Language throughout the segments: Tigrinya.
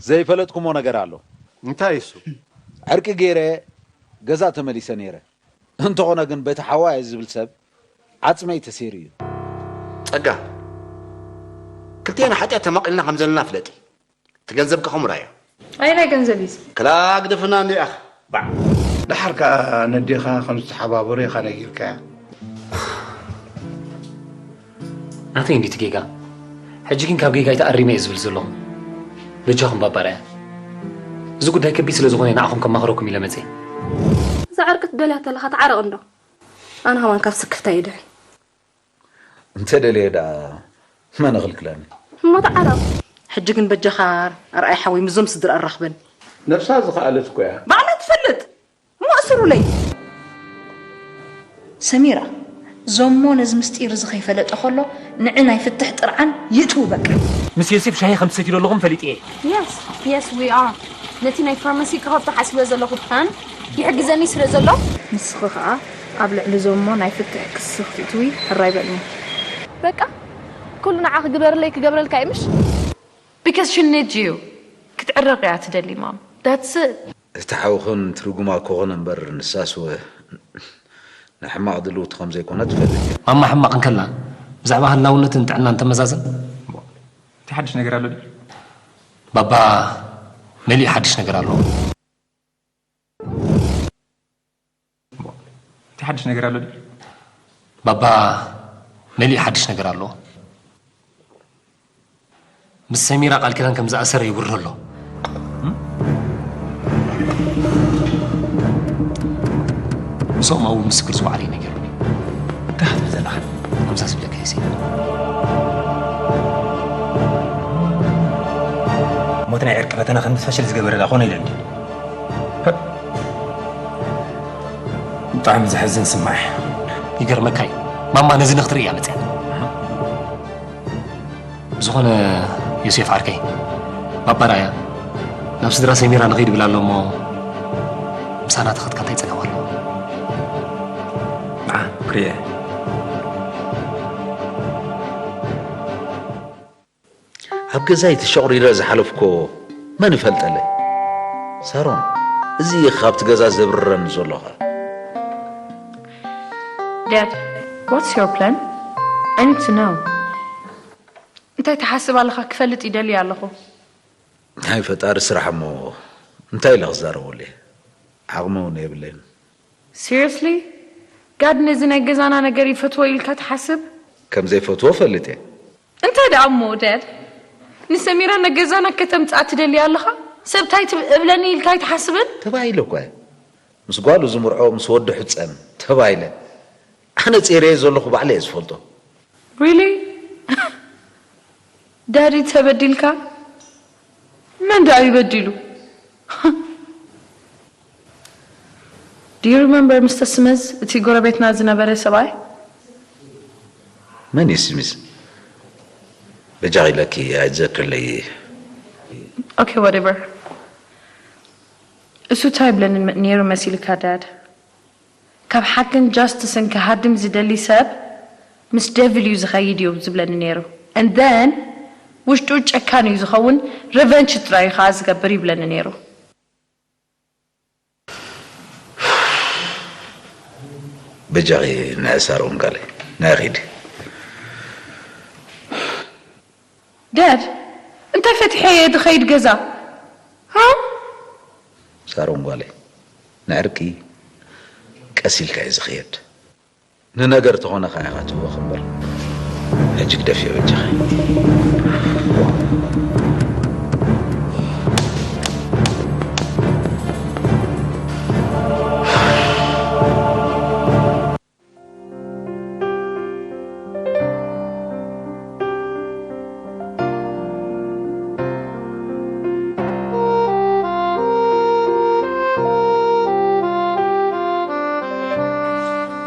ዘይፈለጥኩሞ ነገር ኣሎ። እንታይ እሱ? ዕርቂ ገይረ ገዛ ተመሊሰ ነይረ። እንተኾነ ግን በቲ ሓዋየ ዝብል ሰብ ዓጽመይ ተሰይሩ እዩ። ጸጋ፣ ክልቴና ሓጢኣት ተማቒልና ከም ዘለና ፍለጢ። እቲ ገንዘብ ከ ከምኡ ራዮ። ኣየናይ ገንዘብ እዩ እዚ? ክላ ግደፍና እንዲኣኻ። ባዕ። ደሓር ከኣ ነዴኻ ከም ዝተሓባበሩ ኢኻ ነጊርካያ። ናተይ እንዲቲ ጌጋ። ሕጂ ግን ካብ ጌጋይ ተኣሪመ እየ ዝብል ዘለኹ። በጃኹም ባባራያ፣ እዚ ጉዳይ ከቢድ ስለ ዝኾነ ንዓኹም ከማኽረኩም ኢለ መፅየ። እዛ ዕርቂ ትደልያ ተለኻ ተዓረቕ እንዶ። ኣነ ከማን ካብ ስክፍታ ይድሕን። እንተደልየ ደኣ መን ይኽልክለኒ? እሞ ተዓረቕ። ሕጂ ግን በጃኻ ኣርኣይ ሓወይ ምስዞም ስድራ ኣራኽበን። ነብሳ ዝኸኣለት እኮ እያ። ባዕላ ትፈልጥ እሞ እስሩለይ። ሰሚራ፣ ዞሞ ነዚ ምስጢር እዚ ከይፈለጠ ከሎ ንዒ ናይ ፍትሕ ጥርዓን ይእትዉ በቃ። ምስ ዮሴፍ ሻሂ ከም ትሰትዩ ዘለኹም ፈሊጠ እየ። Yes, yes we are. ነቲ ናይ ፋርማሲ ክኸፍቶ ሓሲበ ዘለኹ ፕላን ይሕግዘኒ ስለ ዘሎ ንስኺ ከኣ ኣብ ልዕሊ ዞሞ ናይ ፍትሕ ክሲ ክትእትዊ ሕራይ በልኒ። በቃ ኩሉ ንዓ ክግበርለይ ክገብረልካ እዩ ምሽ? Because she needs you. ክትዕረቕ እያ ትደሊ ማም። That's it. እቲ ሓውኽን ትርጉማ ክኾነ እምበር ንሳስ ወ ንሕማቕ ድልውቲ ከም ዘይኮነ ትፈልጥ እያ። ማማ ሕማቕ እንከላ ብዛዕባ ህላውነትን ጥዕናን ተመዛዝን። እቲ ሓድሽ ነገር ኣሎ ድዩ? ባባ መሊኡ ሓድሽ ነገር ኣለዎ። እቲ ሓድሽ ነገር ኣሎ ድዩ? ባባ መሊኡ ሓድሽ ነገር ኣለዎ። ምስ ሰሚራ ቃል ኪዳን ከም ዝኣሰረ ይውርህ ኣሎ። ምስኦም ኣብኡ ምስክር ዝወዓለ እዩ ነጊሩኒ። እንታይ ክትብል ዘለኻ? ከምዛ ዝብለካ እየ። ሞት ናይ ዕርቂ ፈተና ከም ዝፈሽል ዝገበረ ዳ ኾነ ኢለ እንዲ። ብጣዕሚ ዘሕዝን ስማዕ። ይገርመካ እዩ፣ ማማ ነዚ ንክትርኢ እያ መፅያ። ብዝኾነ ዮሴፍ ዓርከይ፣ ባባ ራያ ናብ ስድራ ሰሚራ ንኸይድ ብላ ኣሎ እሞ ምሳና ተኸትካ እንታይ ፀገም ኣለዎ? ንዓ ክሪኤ። ኣብ ገዛይ ተሸቑሪረ ዝሓለፍኮ መን ይፈልጠለይ? ሳሮን፣ እዚ እዩ ካብቲ ገዛ ዘብርረኒ ዘሎ ኸ። Dad, what's your plan? I need to know. እንታይ ትሓስብ ኣለኻ ክፈልጥ ይደሊ ኣለኹ። ናይ ፈጣሪ ስራሕ እሞ እንታይ ኢለ ክዛረበሉ እየ? ዓቕሚ እውን የብለይን። Seriously? ጋድ ነዚ ናይ ገዛና ነገር ይፈትዎ ኢልካ ትሓስብ? ከም ዘይፈትዎ ፈልጥ እየ። እንታይ ደኣ እሞ ደድ ንሰሚራ ነገዛና ከተምጽኣ ትደሊ ኣለኻ? ሰብ ታይ ትብ- እብለኒ ኢልካ ኣይትሓስብን? ተባሂለ እኮ እየ። ምስ ጓሉ ዝምርዖ ምስ ወዲ ሕፀን ተባሂለ። ኣነ ጼረየ ዘለኹ ባዕለ እየ ዝፈልጦ። Really? ዳዲ ተበዲልካ? መን ደኣ እዩ በዲሉ? Do you remember ሚስተር ስሚዝ እቲ ጎረቤትና ዝነበረ ሰብኣይ? መን እዩ ስሚዝ? በጃኺ ኢለኪ ኣይትዘክርለይ። Okay, whatever. እሱ እንታይ ይብለኒ ነይሩ መሲልካ ዳድ? ካብ ሓቅን ጃስትስን ክሃድም ዝደሊ ሰብ ምስ ደቪል እዩ ዝኸይድ እዩ ዝብለኒ ነይሩ። And then ውሽጡ ጨካን እዩ ዝኸውን፣ ሪቨንጅ ጥራይ እዩ ከዓ ዝገብር ይብለኒ ነይሩ። በጃኺ ንዒ ሳሮን ጋለይ ንዒ ኺዲ። ዳድ እንታይ ፈቲሐ እየ ዝኸይድ ገዛ? ሃ? ሳሮን ጓለይ ንዕርቂ ቀስ ኢልካ እዩ ዝኽየድ። ንነገር ተኾነ ከዓ ኢኻ ትህወኽ እምበር ሕጂ ግደፍዮ በጃኺ።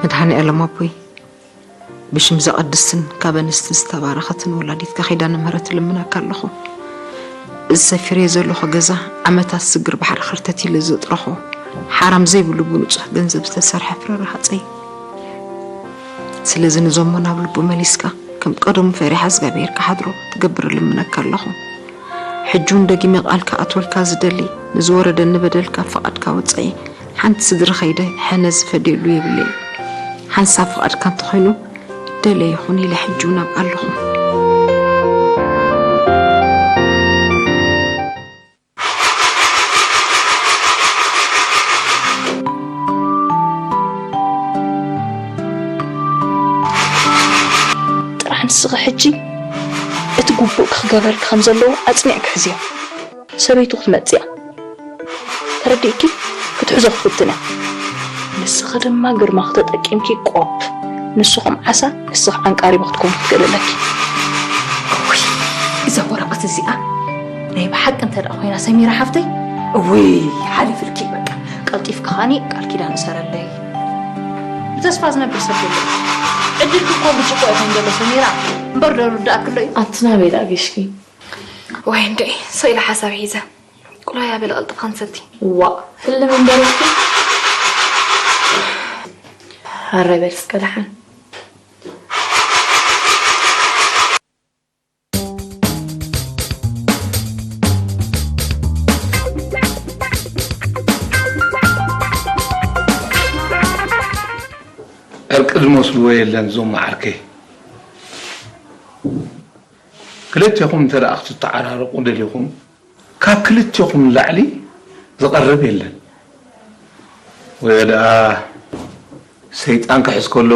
መድሃኔ ኣለም ኣቦይ ብሽም ዘቐድስን ካብ ኣንስቲ ዝተባረኸትን ወላዲትካ ኪዳነ ምህረት ልምናካ ኣለኹ። እዚ ሰፊረዮ ዘለኹ ገዛ ዓመታት ስግር ባሕሪ ከርተት ኢለ ዘጥረኹ ሓራም ዘይብሉ ብንጹህ ገንዘብ ዝተሰርሐ ፍረ ረሃጸይ። ስለዚ ንዞሞ ናብ ልቡ መሊስካ ከም ቀደሙ ፈሪሓ እግዚኣብሔር ክሓድሮ ትገብር ልምነካ ኣለኹ። ሕጂ እውን ደጊመ ቃል ክኣትወልካ ዝደሊ፣ ንዝወረደኒ በደል ካብ ፍቓድካ ወጻኢ ሓንቲ ስድሪ ከይደ ሕነ ዝፈድየሉ የብለይን። ሓንሳብ ፍቓድካ እንተኾይኑ፣ ደለ ይኹን ኢለ ሕጂ እውን ኣብኣ ኣለኹ። ጥራሕ ንስኺ ሕጂ እቲ ግቡእ ክገበርኪ ከም ዘለዎ ኣጽኒዕኪ ሕዝዮ። ሰበይቱ ክትመጽእ እያ። ተረዲእኪ? ክትሕዞ ክፍትን እያ። ንስኺ ድማ ግርማኺ ተጠቂምኪ ቆብ፣ ንሱ ከም ዓሳ፣ ንስኺ ዓንቃሪቦ ክትኮኒ ክትክእል ኣለኪ። እውይ፣ እዛ ወረቐት እዚኣ ናይ ብሓቂ እንተ ደኣ ኮይና ሰሚራ ሓፍተይ፣ እውይ፣ ሓሊፍልኪ በቃ። ቀልጢፍኪ ኻኒ ቃል ኪዳን እሰረለይ። ብተስፋ ዝነብር ሰብ የለን። ዕድልኪ እኮ ብጭቆ እዩ ከም ዘሎ ሰሚራ፣ እምበር ዶ ርዳእኪ ኣሎ እዩ? ኣቲ ናበይ ደኣ ጌሽኪ? ወይ እንድዒ፣ ሰኢለ ሓሳብ ሒዘ። ቁላይ ኣበለ ቀልጥፍካ ንሰቲ። ዋእ፣ ህልም እምበር እኮ። ኣረ በል እስከ ደሓን። ዕርቂ ዝመስልዎ የለን እዞም መዓርከይ። ክልቴኹም እንተ ደኣ ክትተዓራረቑ ደሊኹም፣ ካብ ክልቴኹም ንላዕሊ ዝቐርብ የለን። ወይ ደኣ ሰይጣን ክሕዝ ከሎ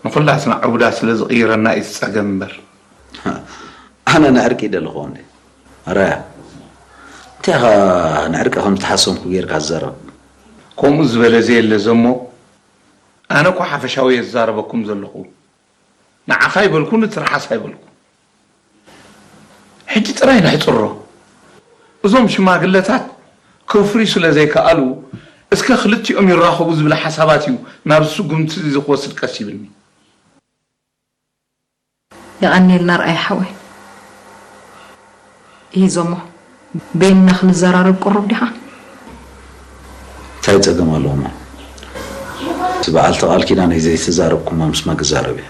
ንኹላትና ዕቡዳት ስለ ዝቕይረና እዩ እቲ ጸገም እምበር። ኣነ ንዕርቂ ይደሊ ክኸውን ድየ? ኣራያ፣ እንታይ ኢኻ ንዕርቂ ከም ዝተሓሰምኩ ጌርካ ትዛረብ? ከምኡ ዝበለ ዘየለ ዘሞ፣ ኣነ እኮ ሓፈሻዊ እየ ዝዛረበኩም ዘለኹ። ንዓኻ ኣይበልኩ፣ ንትርሓስ ኣይበልኩ። ሕጂ ጥራይ ነሕጽሮ። እዞም ሽማግለታት ከፍርዩ ስለ ዘይከኣሉ፣ እስከ ክልቲኦም ይራኸቡ ዝብል ሓሳባት እዩ ናብ ስጉምቲ እዚ ክወስድ ቀስ ይብልኒ። የቐንየልና ርኣይ ሓወይ። ይዞሞ፣ በይንና ክንዘራረብ ቅሩብ ዲኻ? እንታይ ጸገም ኣለዎ እሞ? እቲ በዓልቲ ቃል ኪዳነይ ዘይተዛረብኩሞ ምስማ ክዛረብ እየ።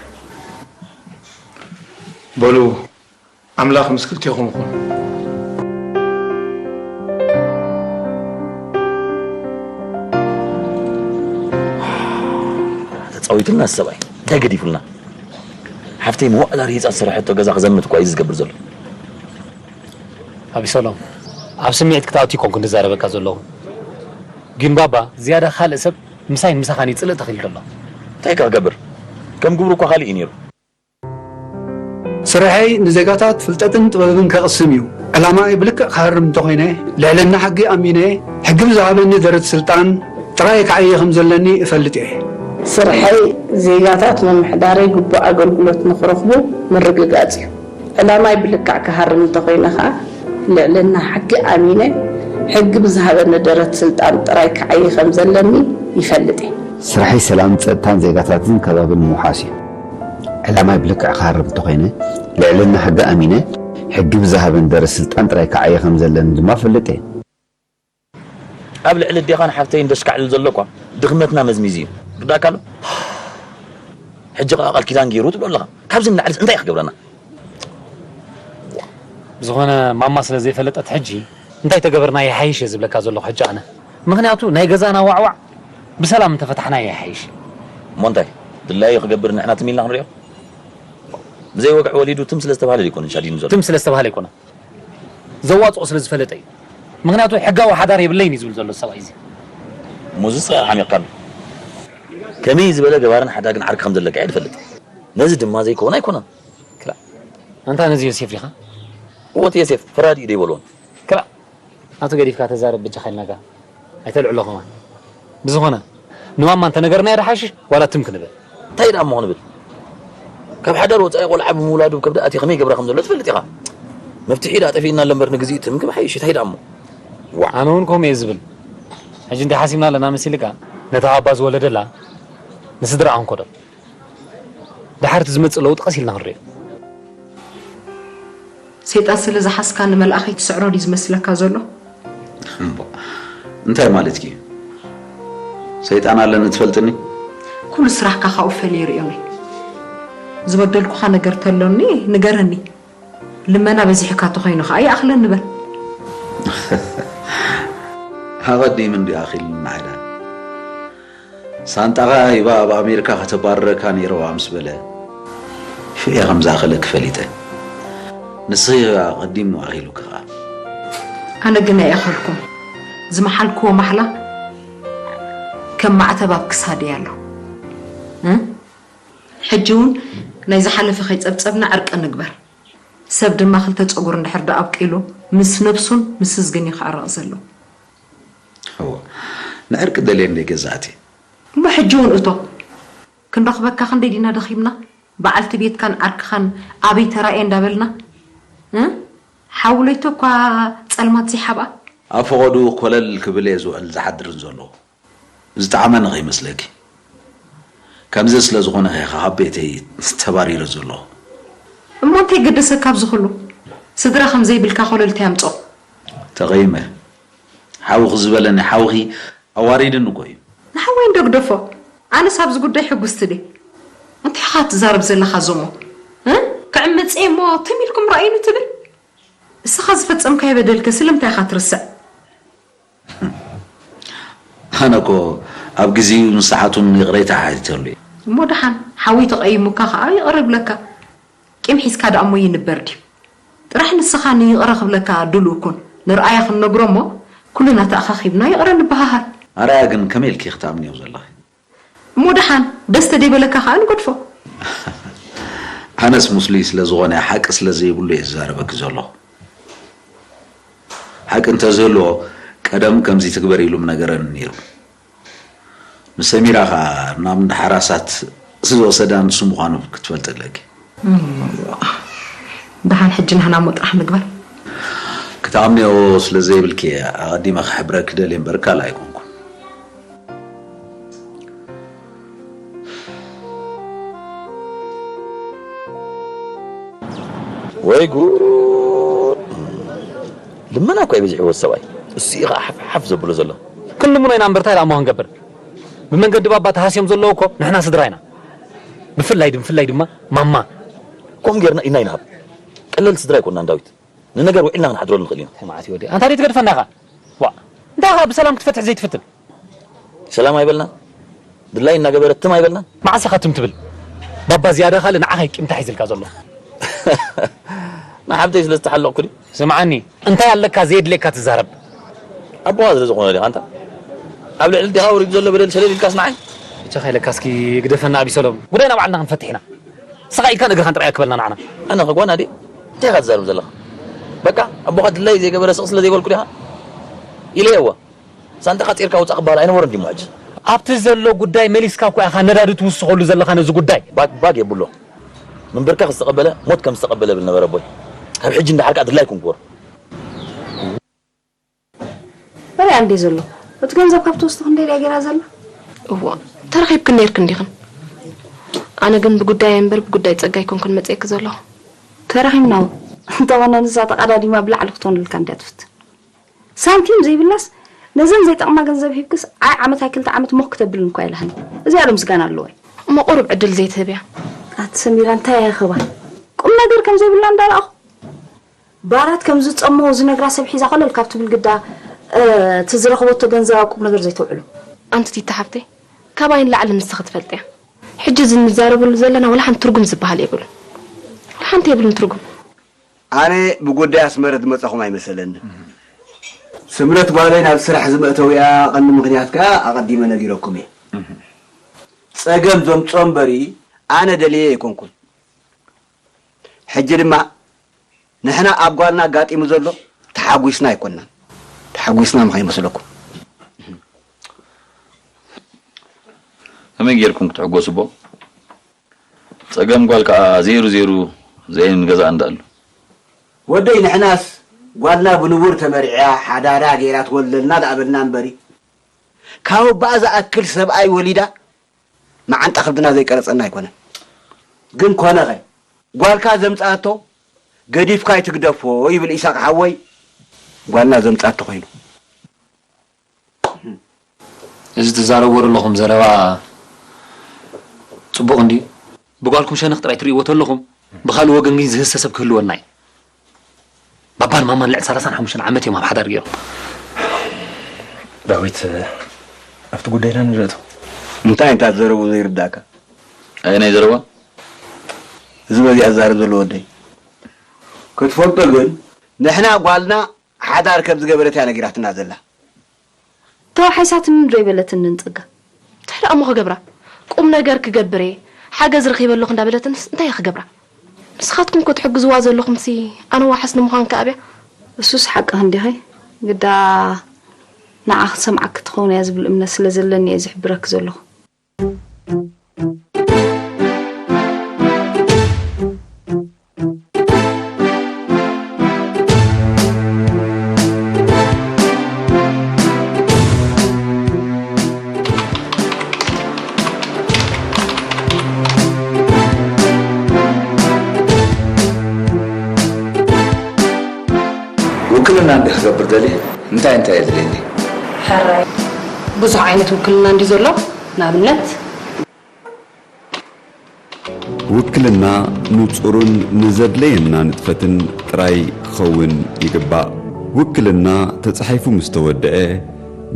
በሉ፣ ኣምላኽ ምስ ክልቴኹም ይኹን። ተጻዊቱልና ሰብኣይ እንታይ ገዲፉልና? ሓፍተይ መዋእላ ርሂጻ ዝሰረሐቶ ገዛ ክዘምት እኳ እዩ ዝገብር ዘሎ። ኣቢሰሎም፣ ኣብ ስምዒት ክትኣቱ ኣይኮንኩን ዝዛረበካ ዘለኹ። ግን ባባ ዝያዳ ካልእ ሰብ ምሳይን ምሳኻን እዩ ጽልእ ተኺሉ ዘሎ። እንታይ ከ ክገብር? ከም ግብሩ እኳ ካልእ እዩ ነይሩ። ስርሐይ ንዜጋታት ፍልጠትን ጥበብን ከቕስም እዩ። ዕላማይ ብልክዕ ክሃርም እንተኾይነ፣ ልዕልና ሕጊ ኣሚነ፣ ሕጊ ብዝሃበኒ ደረት ስልጣን ጥራይ ክዓዪ ከም ዘለኒ እፈልጥ እየ። ስርሐይ ዜጋታት ምምሕዳረይ ግቡእ ኣገልግሎት ንኽረኽቡ ምርግጋጽ እዩ። ዕላማይ ብልክዕ ክሃርም እንተኾይነ ኸኣ፣ ልዕልና ሕጊ ኣሚነ፣ ሕጊ ብዝሃበኒ ደረት ስልጣን ጥራይ ክዓዪ ከም ዘለኒ ይፈልጥ እየ። ስርሐይ ሰላም፣ ጸጥታን ዜጋታትን ከባብን ምውሓስ እዩ። ዕላማይ ብልክዕ ክሃርም እንተኾይነ፣ ልዕልና ሕጊ ኣሚነ፣ ሕጊ ብዝሃበኒ ደረት ስልጣን ጥራይ ክዓዪ ከም ዘለኒ ድማ እፈልጥ እየ። ኣብ ልዕሊ ኣዴኻን ሓፍተይን ደሽካዕልል ዘሎ እኳ ድኽመትና መዝሚዙ እዩ። ይርዳእካ ኣሎ? ሕጂ ኸኣ ቃል ኪዳን ገይሩ ትብሎ ኣለኻ። ካብዚ ንላዕሊስ እንታይ እዩ ክገብረና? ብዝኾነ ማማ ስለ ዘይፈለጠት ሕጂ እንታይ ተገበርና ይሓይሽ እየ ዝብለካ ዘለኹ ሕጂ ኣነ። ምኽንያቱ ናይ ገዛና ዋዕዋዕ ብሰላም እንተፈታሕናዮ ይሓይሽ። እሞ እንታይ ድላዩ ክገብር ንሕና ትም ኢልና ክንሪኦ? ብዘይ ወግዒ ወሊዱ ትም ስለ ዝተባህለ ኣይኮነን ሻዲኑ ዘሎ። ትም ስለ ዝተባህለ ኣይኮነን። ዘዋፅኦ ስለ ዝፈለጠ እዩ። ምኽንያቱ ሕጋዊ ሓዳር የብለይን እዩ ዝብል ዘሎ ሰብኣይ እዚ። ሙዝስ ሓሚቕካሉ። ከመይ ዝበለ ገባርን ሓዳግን ዓርኪ ከም ዘለካ እየ ዝፈልጥ። ነዚ ድማ ዘይከውን ኣይኮነን። ክላ ኣንታ ነዚ ዮሴፍ ዲኻ? እወ እቲ ዮሴፍ ፈራዲ እዩ ደይበልዎን። ክላ ናቱ ገዲፍካ ተዛረብ በጃኻ ኢልናካ። ኣይተልዕሎ ከማን። ብዝኾነ ንማማ እንተነገርናያ ዶ ሓይሽ ዋላ ትም ክንብል? እንታይ ደኣ እሞ ክንብል? ካብ ሓዳር ወጻኢ ቆልዓ ብምውላዱ ከብዲ ኣትዩ ከመይ ይገብራ ከም ዘሎ ትፈልጥ ኢኻ። መፍትሒ ደኣ ጠፊእና ኣሎ እምበር ንግዚኡ ትም ክብል ሓይሽ እንታይ ደኣ እሞ። ዋእ። ኣነ እውን ከምኡ እየ ዝብል። ሕጂ እንታይ ሓሲብና ኣለና መሲልካ? ነታ ኣባ ዝወለደላ ንስድራኣ ክንከዶ። ደሓር እቲ ዝመጽእ ለውጢ ቀስ ኢልና ክንሪኦ። ሰይጣን ስለ ዝሓዝካ ንመልኣኸይ ትስዕሮ ድዩ ዝመስለካ ዘሎ? እምቧ፣ እንታይ ማለትኪ እዩ? ሰይጣን ኣለኒ ትፈልጥኒ? ኩሉ ስራሕካ ካብኡ ፈልየ ይርእዮኒ። ዝበደልኩኻ ነገር ተሎኒ ንገረኒ። ልመና በዚሕካ ተኾይኑ ኸዓ ይኣኽለኒ በል። ኣቐዲሙ እንዲ ኣኺልኒ ማዕዳ። ሳንጣኻ ሂባ ኣብ ኣሜሪካ ከተባርረካ ነይረዋ ምስ በለ፣ ሽዑ እየ ከም ዝኣኸለኪ ፈሊጠ። ንስኺ ኣቐዲሙ ኣኺሉኪ ኸዓ። ኣነ ግን ኣይኣኸልኩን። ዝመሓልክዎ ማሕላ ከም ማዕተብ ኣብ ክሳደይ ኣሎ። እ? ሕጂ እውን ናይ ዝሓለፈ ከይጸብጸብና ዕርቂ ንግበር። ሰብ ድማ ክልተ ጸጉሪ እንድሕር ደኣ ኣብቂሉ፣ ምስ ነብሱን ምስ ህዝግን እዩ ክዕረቕ ዘለዎ። እወ፣ ንዕርቂ ደልየ እንደ ገዛእቲ። እሞ ሕጂ እውን እቶ፣ ክንረኽበካ ክንደይ ዲና ደኺምና፣ በዓልቲ ቤትካን ዓርክኻን ኣበይ ተራእየ እንዳበልና፣ እ? ሓውለይቶ እኳ ጸልማት ዘይሓብኣ። ኣብ ፈቐዱ ኮለል ክብል እየ ዝውዕል ዝሓድርን ዘለኹ። ዝጠዓመኒ ከይመስለኪ። ከምዚ ስለ ዝኾነ ኢኻ ካብ ቤተይ ተባሪረ ዘለኹ። እሞ እንታይ ገደሰካ ኣብዚ ኩሉ? ስድራ ከም ዘይብልካ ኮለል እንታይ ኣምጾ? ተቐይመ። ሓውኺ ዝበለኒ ሓውኺ ኣዋሪድኒ እኮ እዩ። ንሓወይ እንዶ ግደፎ። ኣነስ ኣብዚ ጉዳይ ሕጉስቲ ድየ? እንታይ ኢኻ ትዛረብ ዘለኻ ዞሞ? እ? ክዕምጽ እየ እሞ ትም ኢልኩም ረኣዩኒ ትብል? እስኻ ዝፈጸምካዮ በደልከ ስለምንታይ ኢኻ ትርስዕ? ኣነ እኮ ኣብ ግዜኡ ምስ ሰዓቱን ይቕሬታ ሓቲተሉ እየ። እሞ ደሓን፣ ሓወይ ተቐይሙካ ከኣ ይቕረ ይብለካ። ቂም ሒዝካ ደኣ እሞ ይንበር ድዩ? ጥራሕ ንስኻ ንይቕረ ክብለካ ድሉው ኩን። ንርኣያ ክንነግሮ እሞ ኩልና ተኣኻኺብና ይቕረ ንበሃሃል። ኣርኣያ ግን ከመይ ኢልኪ ክትኣምንዮ ዘለኺ? እሞ ደሓን ደስ ተደይበለካ ከኣ ንገድፎ። ኣነስ ምስሉይ ስለ ዝኾነ ሓቂ ስለ ዘይብሉ እየ ዝዛረበኪ ዘለኹ። ሓቂ እንተዝህልዎ ቀደም ከምዚ ትግበር ኢሉ ምነገረኒ ነይሩ። ንሰሚራ ኸኣ ናብ እንዳ ሓራሳት ዝወሰዳ ንሱ ምዃኑ ክትፈልጢ ኣለኪ። እም፣ ደሓን ሕጂ ንሕና እሞ ጥራሕ ንግበር። ክትኣምንዮ ስለ ዘይብልኪ እየ ኣቐዲመ ክሕብረኪ ደልየ እምበር ካልእ ኣይኮንኩን። ወይ ጉድ! ልመና እኮ እዩ በዚሕዎ ሰብኣይ። እሱ እዩ ኸዓ ሓፍ ሓፍ ዘብሎ ዘሎ። ክንልምኖ ኢና እምበር እንታይ ደኣ እሞ ክንገብር? ብመንገዲ ባባ ተሃስዮም ዘለዉ እኮ ንሕና ስድራ ኢና። ብፍላይ ድም-፣ ብፍላይ ድማ ማማ። ከምኡ ጌርና ኢና ይንሃብ። ቀለል ስድራ ኣይኮንናን ዳዊት። ንነገር ውዒልና ክንሓድረሉ ንኽእል ኢና። እንታይ ማለት እዩ ወዲ? ኣንታ ደይ ትገድፈና ኢኻ? ዋ፣ እንታይ ኢኻ ብሰላም ክትፈትሕ ዘይትፍትን? ሰላም ኣይበልናን። ድላይ እናገበረ ትም ኣይበልናን። መዓስ ኢኻ ትም ትብል? ባባ ዝያዳ ካልእ ንዓኻ እዩ ቂምታ ሒዝልካ ዘሎ። ንሓብተይ ስለ ዝተሓለቕኩ ድዩ? ስምዓኒ፣ እንታይ ኣለካ ዘየድልየካ ትዛረብ? ኣቦኻ ስለ ዝኾነ ዲኻ ኣንታ? ኣብ ልዕሊ ዲኻ ወሪዱ ዘሎ በደል ሸለል ኢልካስ ንዓይ? ብቻኻ ኢለካ እስኪ ግደፈና ኣቢሰሎም። ጉዳይና ባዕልና ክንፈትሕ ኢና። ስኻ ኢልካ እግርኻ ንጥራይ ክበልና ንዓና። ኣነ ኸ ጓና ድየ? እንታይ ኢኻ ትዛረብ ዘለኻ? በቃ ኣቦኻ ድላይ ዘይገበረ ስቕ ስለ ዘይበልኩ ዲኻ? ኢለየዋ። ሳንጣኻ ጼርካ ውጻእ ክበሃል ኣይነበሮን ድዩ ሕጂ? ኣብቲ ዘሎ ጉዳይ መሊስካ እኮ ኢኻ ነዳዲ ትውስኸሉ ዘለኻ ነዚ ጉዳይ። ባግ ባግ የብሎ። ምንብርካኽ ዝተቐበለ ሞት ከም ዝተቐበለ ብል ነበረ ኣቦይ። ካብ ሕጂ እንዳሓር ከኣ ድላይኩም ግበሩ። በሊዓ እንድየ ዘሎ። እቲ ገንዘብ ካብ ትወስዱ ክንደይ ድያ ገይራ ዘላ? እዎ፣ ተረኺብክን ነይርክን ዲኽን? ኣነ ግን ብጉዳይ እምበር ብጉዳይ ጸጋ ኣይኮንኩን መጽኤኪ ዘለኹ። ተራኺብና እውን። እንተኾነ ንሳ ተቐዳዲማ ብላዕሊ ክትኾነልካ እንድያ ትፍትን። ሳንቲም ዘይብላስ ነዘን ዘይጠቕማ ገንዘብ ሂብክስ ዓይ ዓመት ኣይ ክልተ ዓመት ሞኽ ክተብልን እኳ ኢላህኒ። እዚኣ ዶ ምስጋና ኣለዋ? እሞ ቁሩብ ዕድል ዘይትህብያ? ኣቲ ሰሚራ እንታይ እያ ኸባ? ቁም ነገር ከም ዘይብላ እንዳረኣኹ። ባራት ከም ዝጸምዎ ዝነግራ ሰብ ሒዛ ኮለል ካብ ትብል ግዳ፣ እ፣ እቲ ዝረኸበቶ ገንዘብ ኣብ ቁም ነገር ዘይተውዕሎ። ኣንቲ ቲታ ሓብተይ፣ ካባይ ንላዕሊ ንስኺ ትፈልጥያ። ሕጂ እዚ እንዛረበሉ ዘለና ወላ ሓንቲ ትርጉም ዝበሃል የብሉን። ወላ ሓንቲ የብሉን ትርጉም። ኣነ ብጉዳይ ኣስመረት ዝመጻኹም ኣይመሰለንን። ስምረት ጓለይ ናብ ስራሕ ዝመእተዊኣ ቀንዲ ምኽንያት ከኣ ኣቐዲመ ነጊረኩም እየ። ጸገም ዘምጽኦ እምበሪ ኣነ ደልየ ኣይኮንኩን። ሕጂ ድማ ንሕና ኣብ ጓልና ኣጋጢሙ ዘሎ ተሓጒስና ኣይኮንናን። ተሓጒስና ምኸይመስለኩም። ከመይ ጌርኩም ክትሕጎሱ እሞ? ጸገም ጓል ከኣ ዜሩ ዜሩ ዘየን ገዛእ እንዳኣሉ። ወደይ ንሕናስ ጓልና ብንቡር ተመሪዕያ ሓዳራ ገይራ ትወልደልና ደኣ በልና እምበሪ። ካብ ኣባኣ ዝኣክል ሰብኣይ ወሊዳ መዓንጣ ከብድና ዘይቀረጸና ኣይኮነን። ግን ኮነኸ ጓልካ ዘምጽኣቶ ገዲፍካ ኣይትግደፎ ይብል ኢሳቅ ሓወይ። ጓልና ዘምጽኣቶ ኮይኑ። እዚ ትዛረብዎ ዘለኹም ዘረባ ጽቡቕ እንድዩ። ብጓልኩም ሸነኽ ጥራይ ትርእይዎ ተለኹም፣ ብኻልእ ወገን ግን ዝህሰ ሰብ ክህልወና እዩ። ባባን ማማን ልዕሊ ሰላሳን ሓሙሽተን ዓመት እዮም ኣብ ሓዳር ገይሮም። ዳዊት፣ ኣብቲ ጉዳይና ንርእቶ። እንታይ እንታይ ዘረቡ ዘይርዳእካ? ኣየናይ ዘረባ? እዚ በዚኣ ዝዛረብ ዘሎ ወደይ ክትፈልጦ ግን ንሕና ጓልና ሓዳር ከም ዝገበረት እያ ነጊራትና ዘላ። ተዋሒሳትኒ ዶ ኣይበለትንን ጸጋ? እንታይ ደኣ እሞ ክገብራ? ቁም ነገር ክገብር እየ፣ ሓገዝ ረኺበ ኣለኹ እንዳበለትንስ እንታይ እየ ክገብራ? ንስኻትኩም እኮ ትሕግዝዋ ዘለኹምሲ ኣነ ዋሕስ ንምዃን ከኣ ኣብያ። እሱስ ሓቅኺ እንዲኺ፣ ግዳ ንዓ ክትሰምዓኪ ትኸውን እያ ዝብል እምነት ስለ ዘለኒ እየ ዝሕብረኪ ዘለኹ። ውክልና እንዲ ክገብር ደልየ እንታይ እንታይ የድልየኒ? ሕራይ ብዙሕ ዓይነት ውክልና እንዲ ዘሎ ንኣብነት ውክልና ንጹርን ንዘድለየና ንጥፈትን ጥራይ ክኸውን ይግባእ። ውክልና ተጻሒፉ ምስ ተወድአ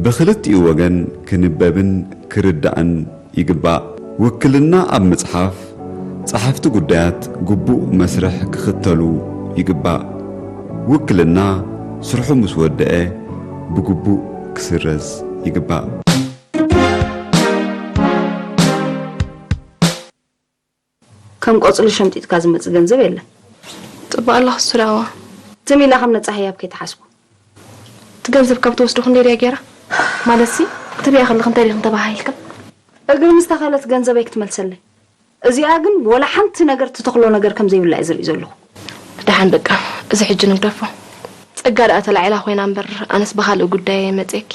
ብኽልቲኡ ወገን ክንበብን ክርዳእን ይግባእ። ውክልና ኣብ ምጽሓፍ ጸሓፍቲ ጉዳያት ግቡእ መስርሕ ክኽተሉ ይግባእ። ውክልና ስርሑ ምስ ወደአ ብግቡእ ክስረዝ ይግባእ። ከም ቆጽሊ ሸምጢጥካ ዝመጽእ ገንዘብ የለን። ጽቡቕ ኣለኺ እሱ ደኣ እዋ። ትም ኢላ ከም ነጻ ህያብ ከይትሓስቦ። እቲ ገንዘብ ካብ ትወስዶ ክንደይ ድያ ገይራ? ማለትሲ ትብያ ከለኺ እንታይ ዲኽን ተባሃሂልክን? እግሪ ምስ ተኸለት ገንዘበይ ክትመልሰለይ። እዚኣ ግን ወላ ሓንቲ ነገር ትተኽሎ ነገር ከም ዘይብላ እየ ዝርኢ ዘለኹ። ደሓን በቃ እዚ ሕጂ ንግደፎ። ጸጋ ደኣ ተላዒላ ኮይና እምበር ኣነስ ብኻልእ ጉዳይ እየ መጽየኪ።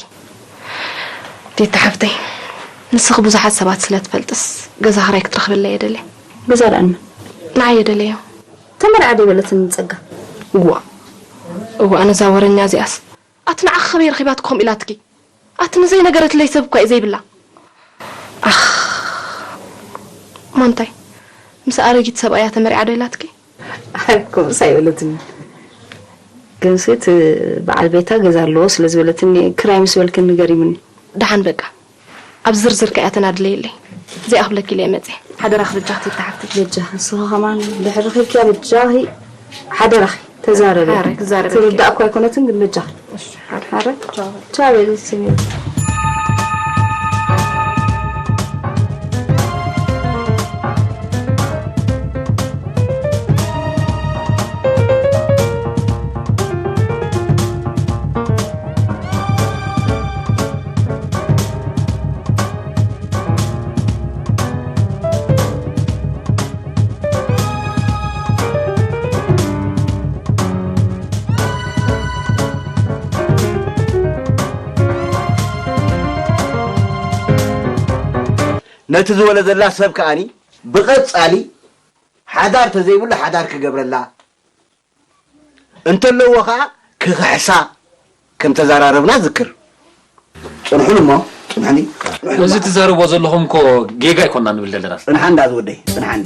ቲቲ ሓፍተይ ንስኺ ብዙሓት ሰባት ስለ ትፈልጥስ ገዛ ክራይ ክትረኽብለይ እየ ደልየ። ገዛ ደኣ ንመን? ንዓይ እየ ደልየዮ። ተመርዓ ዶ ኣይበለትንን ጸጋ? እዋ እዋ ነዛ ወረኛ እዚኣስ ኣቲ ንዓኺ ከመይ ረኺባትኪ ከምኡ ኢላትኪ? ኣቲ ንዘይነገረትለይ ሰብ እኳ እዩ ዘይብላ። ኣኽ እሞ እንታይ ምስ ኣረጊት ሰብኣያ ተመርዓ ዶ ኢላትኪ? ኣይ ከምኡስ ኣይበለትኒ። ግንሲ እቲ በዓል ቤታ ገዛ ኣለዎ ስለ ዝበለትኒ ክራይ ምስ በልክኒ ገሪሙኒ። ደሓን በቃ ኣብ ዝርዝር ከኣ ተናድለይለይ። ዘይኣኽብለኪ ኢለ እየ መጽየ። ሓደራኺ በጃኺ ቲቲ ሓፍተይ። በጃኺ ንስኺ ከማን ድሕሪ ረኺብኪያ በጃኺ ሓደራኺ ተዛረቢ። ሓረ ክዛረበኪ። ትርዳእ እኳ ኣይኮነትን ግን በጃኺ። እሺ ሓረ። ሓረ። ቻው። ቻው በሊ ስሚ። ነቲ ዝወለደላ ሰብ ከኣኒ ብቐጻሊ ሓዳር ተዘይብሉ ሓዳር ክገብረላ እንተለዎ ኸዓ ክኽሕሳ ከም ተዘራረብና ዝክር። ጽንሑን እሞ ጽንሑኒ። ነዚ ትዛረብዎ ዘለኹም እኮ ጌጋ ኣይኮና ንብል ዘለና። ጽንሓ እንዳ ዝወደይ ጽንሓኒ።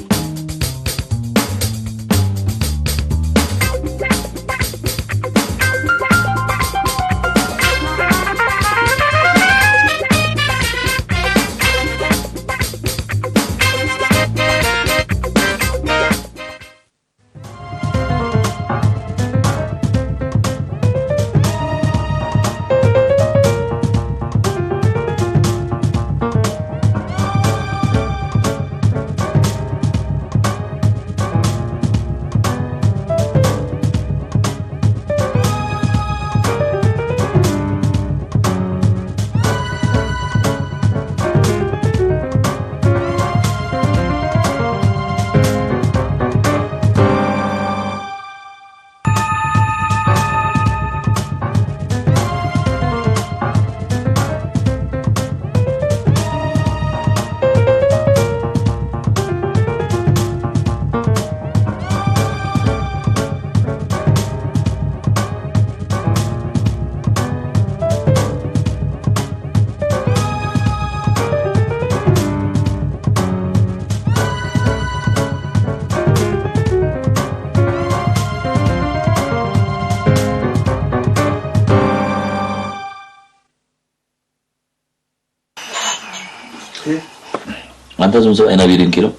ኣንታ እዞም ሰብኣይ ናበይ ድዮም ከይዶም?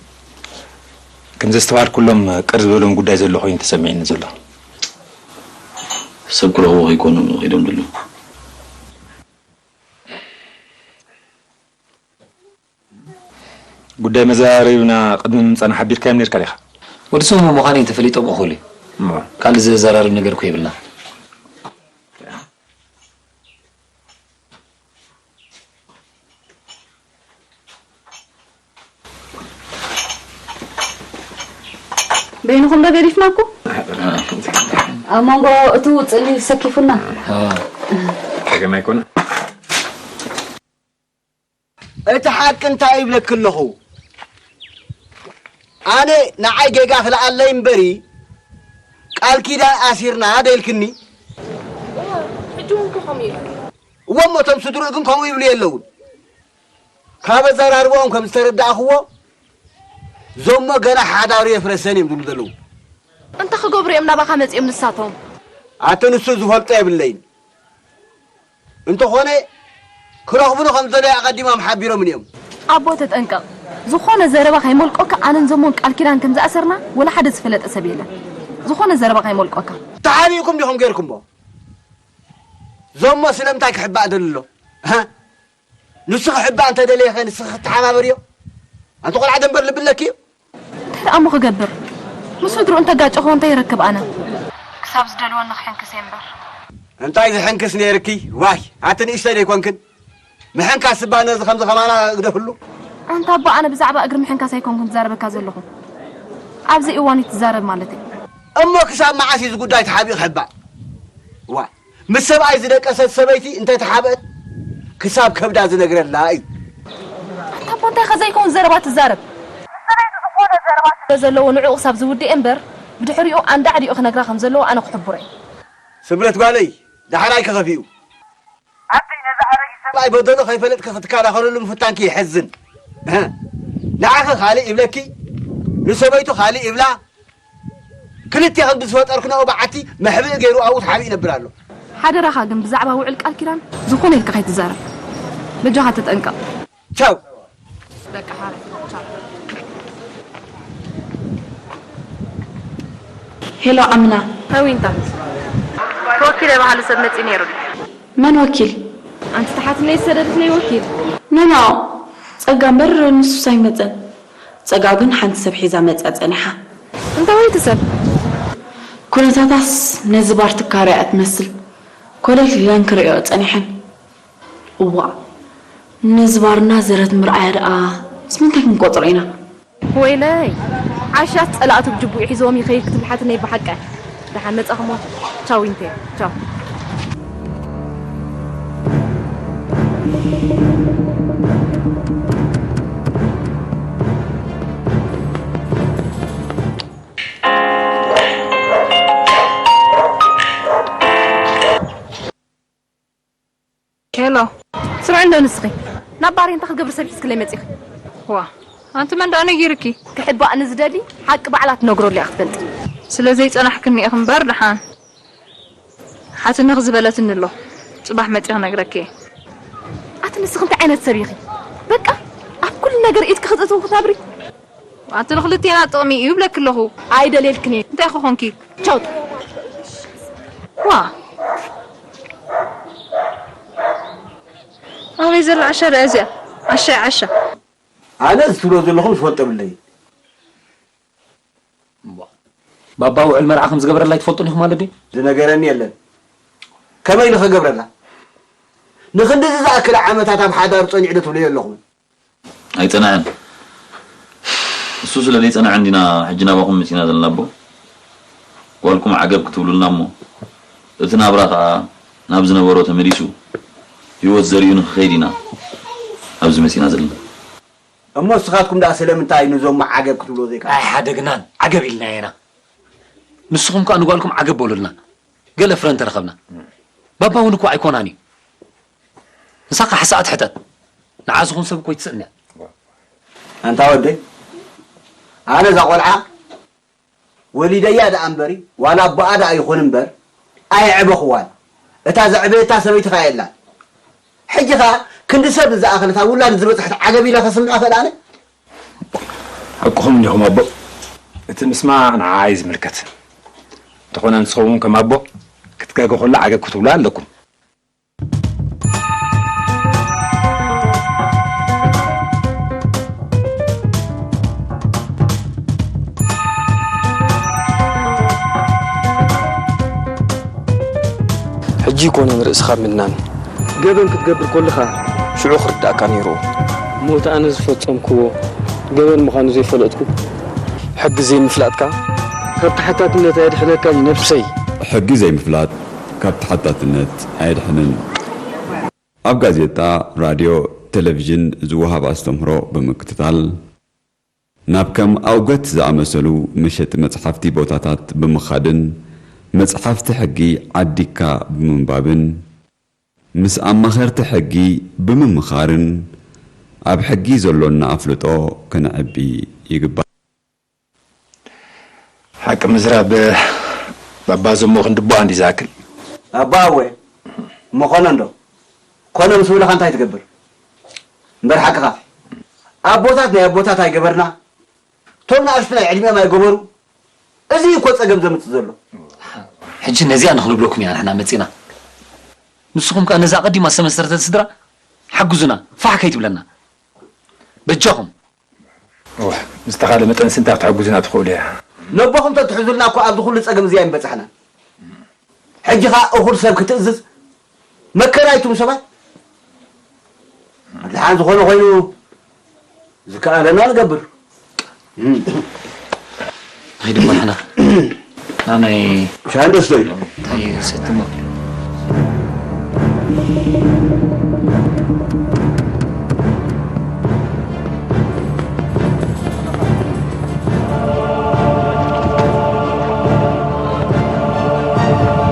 ከም ዘስተውዓልኩሎም ቅር ዝበሎም ጉዳይ ዘሎ ኮይኑ ተሰሚዕኒ ዘሎ። ሰብ ክረኽቡ ከይኮኑ ከይዶም ዘለዉ። ጉዳይ መዘራረቢና ቅድሚ ምምጻና ሓቢርካዮም ነይርካ ዲኻ? ወዲ ስሙ ምዃነይ እንተፈሊጦም እኹል እዩ። እሞ? ካልእ ዘዘራርብ ነገር እኮ የብልና። በይንኹም ዶ ገዲፍናኩም? ኣብ መንጎ እቲ ጽሊ ሰኪፉና። ጸገም ኣይኮነ። እቲ ሓቂ እንታይ ይብለኪ ኣለኹ? ኣነ ንዓይ ጌጋ ክልኣለይ እምበሪ፣ ቃል ኪዳን ኣሲርና ዶ ኢልክኒ? ሕጂ እውን እኮ ከምኡ ኢሉ። እዎ እሞ፣ እቶም ስድርኡ ግን ከምኡ ይብሉ የለውን። ካብ ኣዘራርባኦም ከም ዝተረዳእኽዎ፣ ዞሞ ገና ሓዳሩ የፍረሰን እዮም ዝብሉ ዘለዉ። እንታይ ክገብሩ እዮም ናባኻ መጺኦም ንሳቶም? ኣቲ ንሱ ዝፈልጦ የብለይን። እንተኾነ፣ ክረኽቡኒ ከም ዘለዉ ኣቐዲሞም ሓቢሮምኒ እዮም። ኣቦ ተጠንቀቕ። ዝኾነ ዘረባ ከይመልቆካ ኣነን ዞሞን ቃል ኪዳን ከም ዝኣሰርና ወላ ሓደ ዝፈለጠ ሰብ የለን። ዝኾነ ዘረባ ከይመልቆካ። ተሓቢእኩም ዲኹም ጌርኩሞ? ዞሞ ስለምንታይ ክሕባእ ደሊ ኣሎ? ሃ? ንሱ ክሕባእ እንተደለየ ኸ ንስኺ ክትተሓባበርዮ? ኣንቲ ቆልዓ ደንበር ልቢ ኣለኪ እዩ። እንታይ ደኣ እሞ ክገብር? ምስ ስድርኡ እንተጋጨኹ እንታይ ይረክብ ኣነ? ክሳብ ዝደልወኒ ክሕንክስ እየ እምበር። እንታይ ዝሕንክስ ነይርኪ? ዋይ፣ ኣቲ ንእሽተይ ደይኮንክን? ምሕንካስ እባ ነዚ ከምዚ ከማና እግደፍሉ። ኣንታ ኣቦ፣ ኣነ ብዛዕባ እግሪ ምሕንካስ ኣይኮንኩን ዝዛረበካ ዘለኹ። ኣብዚ እዋን እዩ ትዛረብ ማለተይ። እሞ ክሳብ መዓስ እዩ እዚ ጉዳይ ተሓቢኡ ክሕባእ? ዋይ፣ ምስ ሰብኣይ ዝደቀሰት ሰበይቲ እንተተሓብአት ክሳብ ከብዳ ዝነግረላ እዩ። ኣንታ ኣቦ፣ እንታይ ከ ዘይከውን ዘረባ ትዛረብ? ምስ ሰበይቱ ዝኾነ ዘረባ ስለ ዘለዎ ንዕኡ ክሳብ ዝውድእ እምበር፣ ብድሕሪኡ ኣንዳዕዲኡ ክነግራ ከም ዘለዎ ኣነ ክሕብሮ እየ። ስምረት ጓለይ፣ ዳሕራይ ከኸፊኡ። ኣደይ፣ ነዚ ኣረጊት ሰብኣይ በደሉ ከይፈለጥኪ ክትከላኸልሉ ምፍታንኪ የሕዝን። እህ፣ ንዓኺ ካልእ ይብለኪ፣ ንሰበይቱ ካልእ ይብላ። ክልቴኽን ብዝፈጠርክንኦ በዓቲ መሕብኢ ገይሩ ኣብኡ ተሓቢኡ ይነብር ኣሎ። ሓደራኻ ግን ብዛዕባ ውዕል ቃል ኪዳን ዝኾነ ኢልካ ከይትዛረብ። በጃኻ ተጠንቀቕ። ቻው። በቃ ሓራይ። ቻው። ሄሎ ኣምና። ሃዊንታ። ተወኪለ ባህሊ ሰብ መጺኡ ነይሩ ድዩ? መን ወኪል? ኣንቲ ተሓትነይ ዝሰደድክለይ ወኪል። ኖ፣ ኖ፣ ጸጋ እምበር ንሱስ ኣይመጸን። ጸጋ ግን ሓንቲ ሰብ ሒዛ መጺኣ ጸኒሓ። እንታይ ወይቲ ሰብ? ኩነታታስ ነዚ ባር ትካረያ እያ ትመስል። ኮለል ኢለን ክርእዮ ጸኒሐን። እዋእ፣ ነዚ ባርና ዘረት ምርኣያ ደኣ ምስ ምንታይ ክንቆጽሮ ኢና? ወይለይ፣ ዓሻስ ጸላእቱ ብጅቡኡ ሒዝዎም ይኸይድ ክትብል ሓትነይ ብሓቂ። ደሓን መጻኹሞ። ቻው ዊንቴ፣ ቻው። ሄሎ። ስምዒ እንዶ ንስኺ። ናብ ባር እንታይ ክትገብሪ ሰብ ሒዝክለይ መጺኺ? ዋ፣ ኣንቲ መን ደኣ ነጊርኪ? ክሕባእ ንዝደሊ ሓቂ ባዕላ ትነግረሉ እያ ክትፈልጢ። ስለ ዘይጸናሕክኒ ኢኺ እምበር ደሓን። ሓትነኺ ዝበለትኒ ኣሎ። ጽባሕ መጺአ ክነግረኪ እየ። ኣቲ ንስኺ እንታይ ዓይነት ሰብ ኢኺ? በቃ ኣብ ኩሉ ነገር ኢድኪ ክተእትዊ ክትነብሪ? ኣንቲ ንኽልቴና ጥቕሚ እዩ ይብለኪ ኣለኹ። ኣይደልየልክን እየ። እንታይ ክኾንኪ? ቻው። ዋ። ኣበይ ዘላ ዓሻ ደኣ እዚኣ? ዓሻ እያ ዓሻ። ኣነ እዚ ትብሎ ዘለኹም ዝፈልጦ የብለይን። እምቧ። ባባ ውዕል መርዓ ከም ዝገበረላ ኣይትፈልጡን ኢኹም ማለት ድዩ? ዝነገረኒ የለን። ከመይ ኢሉ ከገብረላ? ንኽንድዚ ዝኣክል ዓመታት ኣብ ሓዳር ጸኒዑ ዶ ትብለዮ ኣለኹም? ኣይጸንዐን። እሱ ስለ ዘይጸንዐ እንዲና ሕጂ ናባኹም መጺና ዘለና ኣቦ። ጓልኩም ዓገብ ክትብሉልና እሞ፣ እቲ ናብራ ከኣ ናብ ዝነበሮ ተመሊሱ፣ ህይወት ዘሪኡ ንኽኸይድ ኢና ኣብዚ መጺና ዘለና። እሞ ንስኻትኩም ደኣ ስለምንታይ ንዞም ዓገብ ክትብልዎ ዘይከኣል? ኣይሓደግናን፣ ዓገብ ኢልናዮ ኢና። ንስኹም ከኣ ንጓልኩም ዓገብ በሉልና። ገለ ፍረ እንተረኸብና። ባባ እውን እኮ ኣይኮናን እዩ። ንሳ ከ ሓሳኣት ሕተት። ንዓ ዝኾን ሰብ እኮ ይትስእን እያ። ኣንታ ወደይ፣ ኣነ እዛ ቆልዓ ወሊደያ ደኣ እምበሪ፣ ዋላ ኣቦኣ ደኣ ይኹን እምበር፣ ኣየዕበኽዋን። እታ ዘዕበየታ ሰበይቲ ኸኣ የላን። ሕጂ ኸኣ ክንዲ ሰብ ንዝኣኸለት ኣብ ውላድ ዝበጽሐት ዓገብ ኢለ ከስምዖ ክእል ኣነ? ሓቅኹም እንዲኹም ኣቦ፣ እቲ ምስማዕ ንዓይ ዝምልከት እንተኾነ፣ ንስኹም እውን ከም ኣቦ ክትጋገ ከሎ ዓገብ ክትብሉ ኣለኩም። ሕጂ ይኮነን ርእስኻ ምድናን። ገበን ክትገብር ከለኻ ሽዑ ክርዳእካ ነይሩ። ሞት ኣነ ዝፈጸምክዎ ገበን ምዃኑ ዘይፈለጥኩ። ሕጊ ዘይምፍላጥካ ካብ ተሓታትነት ኣየድሕነካን እዩ ነብሰይ። ሕጊ ዘይምፍላጥ ካብ ተሓታትነት ኣየድሕንን። ኣብ ጋዜጣ፣ ራድዮ፣ ቴሌቪዥን ዝወሃብ ኣስተምህሮ ብምክትታል፣ ናብ ከም ኣውገት ዝኣመሰሉ መሸጢ መጽሓፍቲ ቦታታት ብምኻድን መጽሓፍቲ ሕጊ ዓዲግካ ብምንባብን ምስ ኣማኸርቲ ሕጊ ብምምኻርን ኣብ ሕጊ ዘሎና ኣፍልጦ ከነዕቢ ይግባእ። ሓቂ ምዝራብ ባባ ዘሞ ክንድቦ ኣንዲ ዝኣክል። ኣባ ኣወ፣ እሞ ኮነ እንዶ? ኮነ ምስ በለኻ እንታይ ትገብር? እምበር ሓቅኻ። ኣቦታት ናይ ኣቦታት ኣይገበርና፣ እቶም ንኣሽቱ ናይ ዕድሚኦም ኣይገበሩ። እዚ እዩ እኮ ጸገም ዘምጽእ ዘሎ። ሕጂ ነዚኣ ንኽንብለኩም ኢና ንሕና መጺና። ንስኹም ከኣ ነዛ ቀዲማ ዝተመሰረተት ስድራ ሓግዙና፣ ፋሕ ከይትብለና። በጃኹም። እዋ፣ ብዝተኻለ መጠን ስንታ ክትሕግዙና ትኽእሉ እያ። ነቦኹም ተትሕዙልና እኮ ኣብዚ ኩሉ ጸገም እዚ ኣይምበጻሕናን። ሕጂ ኸኣ እኹል ሰብ ክትእዝዝ መከራ ኣይቱም ሰባት። ድሓን ዝኾነ ኮይኑ ዝከኣለና ንገብር። ናይ ድማ ንሕና ናናይ ሻንደስ ዶ ኢሉ? እንታይ ሰትሞ?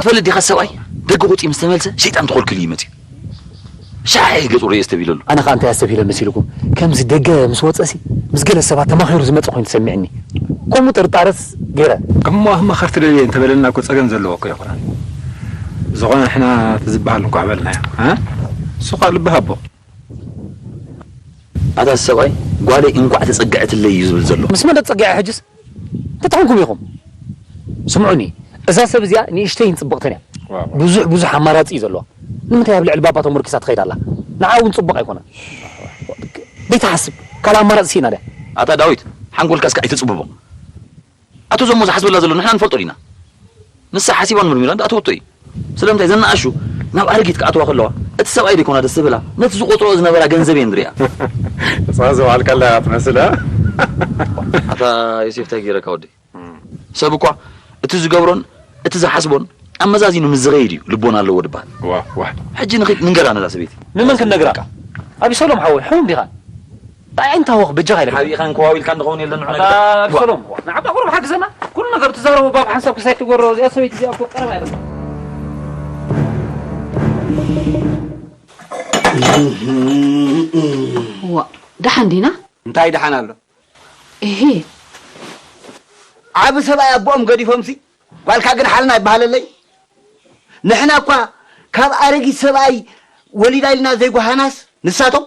ትፈልጥ ዲኻ ሰብኣይ ደገ ወፂኡ ምስ ተመልሰ ሸይጣን ተኾልኪሉ እዩ መፂኡ። ሻዕ ገጹ ርእየ ዝተቢለሉ። ኣነ ኸኣ እንታይ ኣስተብሂለ መሲልኩም? ከምዚ ደገ ምስ ወጸሲ ምስ ገለ ሰባት ተማኺሩ ዝመጸ ኮይኑ ተሰሚዕኒ። ከምኡ ጥርጣረስ ገይረ። እሞ ኣማኸርቲ ደልየ እንተበለና እኮ ጸገም ዘለዎ እኮ ኣይኮነን። ዝኾነ ንሕና እቲ ዝበሃል እንኳዕ በልናዮ። እ? እሱ ኸኣ ልቢ ሃቦ። ኣታ ሰብኣይ ጓለይ እንኳዕ ተጸግዐትለይ እዩ ዝብል ዘሎ። ምስ መን ተጸጊዐ ሕጅስ? ተታሕንኩም ኢኹም። ስምዑኒ፣ እዛ ሰብ እዚኣ ንእሽተይን ጽብቕትን እያ። ዋው። ብዙሕ፣ ብዙሕ ኣማራጺ እዩ ዘለዋ። ንምንታይ ኣብ ልዕሊ ባባ ተመርኪሳ ትኸይድ ኣላ? ንዓ እውን ጽቡቕ ኣይኮነን። ዘይትሓስብ፣ ካልእ ኣማራጺ ስኢና ድያ? ኣታ ዳዊት፣ ሓንጎልካ እስከ ኣይተጽብቦ። ኣቶ ዘሞ ዝሓስበላ ዘሎ ንሕና ንፈልጦ ዲና? ንሳ ሓሲባን መርሚራን ደኣ ትወቶ እዩ። ስለምንታይ ዘናኣሹ ናብ ኣረጊት ክኣትዋ ከለዋ፣ እቲ ሰብኣይ ደይኮና ደስ ዝብላ፣ ነቲ ዝቆጽሮ ዝነበራ ገንዘብ እየን ዝሪኣ። ንስኻ ዝበሃልካላ እያ ትመስል፣ እ? ኣታ ዮሴፍ፣ እንታይ ገይረካ ወደይ? እም። ሰብ እኳ እቲ ዝገብሮን እቲ ዝሓስቦን ኣመዛዚኑ ምስ ዝኸይድ እዩ ልቦና ኣለዎ ድበሃል። ዋ፣ ዋ። ሕጂ ንኺድ ንንገራ ነዛ ሰበይቲ። ንመን ክንነግራ? ኣቢሰሎም ሓወይ፣ ሕሙም ዲኻ? እንታይ ዓይነት ሃወኽ በጃኻ ኢለካ? ሓቢእኻን ኮዋዊልካን ንኸውን የለን ንዑ ኣታ ነገር። ኣቢሰሎም፣ ንዓባ ቁሩብ ሓግዘና። ኩሉ ነገር ትዛረቦ ባብ ሓንሳብ ክሳይ ትጎሮ፣ እዚኣ ሰበይቲ እዚኣ እኮ ቀረባ ኣይበላ። ዋ፣ ደሓን ዲና? እንታይ ደሓን ኣሎ? እሂ። ዓቢ ሰብኣይ ኣቦኦም ገዲፎምሲ፣ ጓልካ ግን ሓልና ይበሃለለይ። ንሕና እኳ ካብ ኣረጊት ሰብኣይ ወሊዳ ኢልና ዘይጓሃናስ፣ ንሳቶም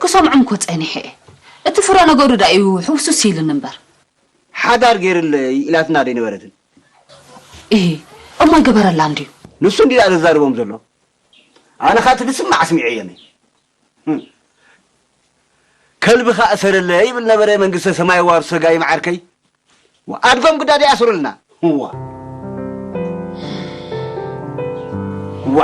ክሰምዖም እኮ ጸኒሐ እየ። እቲ ፍረ ነገሩ ደኣ እዩ ሕውስውስ ኢሉኒ እምበር። ሓዳር ገይርለይ ኢላትና ደይነበረትን? እሂ፣ እሞ ኣይገበረላን ድዩ? ንሱ እንዲ ደኣ ዘዛርቦም ዘሎ። ኣነ ኸኣ እቲ ዝስማዕ ኣስሚዐዮም እየ። ከልብኻ እሰረለይ ይብል ነበረ መንግስተ ሰማይ ዋርሶ ጋይም ዓርከይ። ዋ፣ ኣድጎም ግዳድ ይኣስሩልና። ዋ። ዋ።